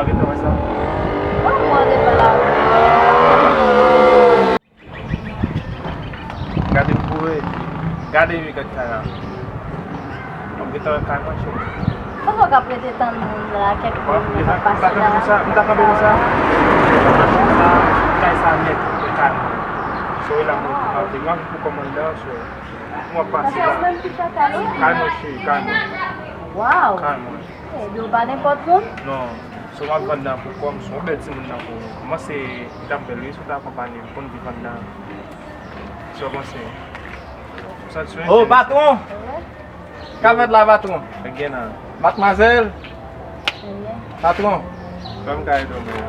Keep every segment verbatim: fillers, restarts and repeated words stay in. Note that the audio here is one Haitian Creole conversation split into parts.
Ou gentan wè sa? Bon, mwen devan la. Gade m kouri. Gade wi gad kay la. M gentan wè kay mwen cheri. Poukisa w ap rete tann moun la, kèk moun k ap pase la? M ta kanpe konsa. Kay sa nèt, se kay mwen. So e la mwen ki kanpe. Mwen pou kòmandan, so. Mwen pase la. Kay mwen cheri, kay mwen. Waw. Kay mwen. Ebyen, ou pa nenpòt moun? Non. So m ap vann nan pou kò m, se yon bèl timoun nan pou ou. Kòmanse, li t ap bèl wi, si w ta akonpanye m, konn viv anndan. Sa w panse? Ou santi yon Oh, enterese? Patwon! Ka fèt la, patwon? Gen nan. Madmwazèl! Patwon! Kòman ka ede w, bro?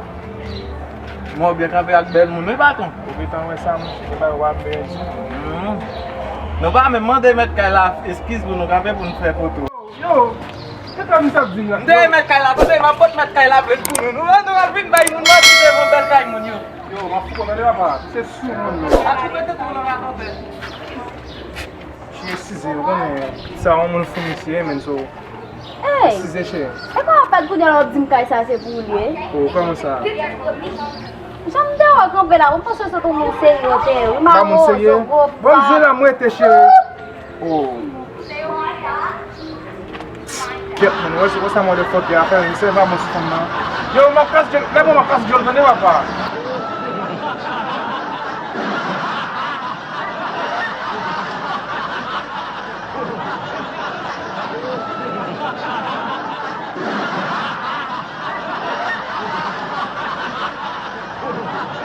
Mwen byen kanpe ak bèl moun, wi, patwon. Ou gentan wè sa, monchè, se bagay w ap byen di. Hmm. Nou pa menm mande mèt kay la eskiz pou nou kanpe pou nou fè foto. Yo, se sa misye ap di m la. M te remèt kay la, tande, m ap pot mèt kay la plent pou nou. Nou, nou ap vin bay moun manti devan bèl kay moun yo. Yo, m ap fou kontan de papa. Se sou moun yo. Ap fou mete tou nan rakonte. Cheri size, ou konnen. Sa yon moun fou misye, men so. Hey! Size cheri. E pa w ap pèt kounye a w ap di m kay sa se pou ou li ye? Oh, kòman sa? Jan m te wè w kanpe la, ou panse se yon moun serye w te ye, wi, mawozo, gwo pa. Bon, se la m rete, cheri. Oh. Gyèt, man, wè, se konsa motherfucker a fè, se pa bon sou fanm nan. Yo, m ap kase dyòl, lè bon, m ap kase dyòl, tande, papa.